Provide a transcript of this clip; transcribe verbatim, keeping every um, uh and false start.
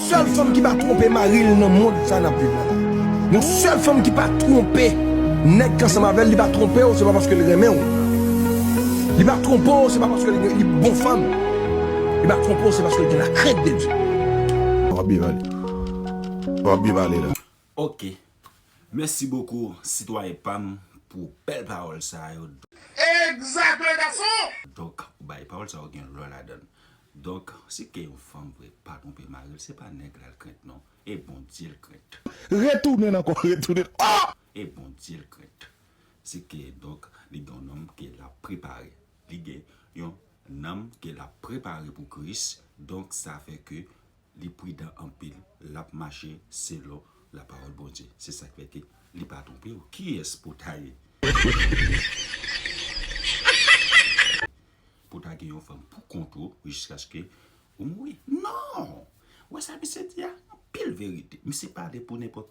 Sèl fanm ki pa twonpe mari l nan mond sa n ap viv la la. Yon sèl fanm ki pa twonpe nèg k ansanm avè l, li pa twonpe w, se pa paske l renmen w. Li pa twonpe w, se pa paske li, li bon fanm. Li pa twonpe w, se paske l gen lakrent de Dye. W ap byen pale. W ap byen pale la. Ok. Mèsi bokou, sitwayen pa m, pou bèl pawòl sa yo. Egzak, le gason! Donk, ou bay pawòl sa yo gen lò ladan l. Donk, si ke yon fanm vre pa twonpe mari l, se pa nèg la l krent non. E Bondye l krent. Retounen ankò, retounen. Ah! E Bondye l krent. Se ke, donk, li gen yon nonm ke l ap prepare. Li gen yon nanm ke l ap prepare pou Kris. Donk, sa fè ke li pridan anpil, l ap mache selon lapawòl Bondye. Se sa k fè ke li pa twonpe w. Kiyès pou ta ye? Pou ta gen yon fanm pou kont ou jiskaske ou mouri? Non! Ou wè sa misye di a? Anpil verite. Misye pale pou nenpòt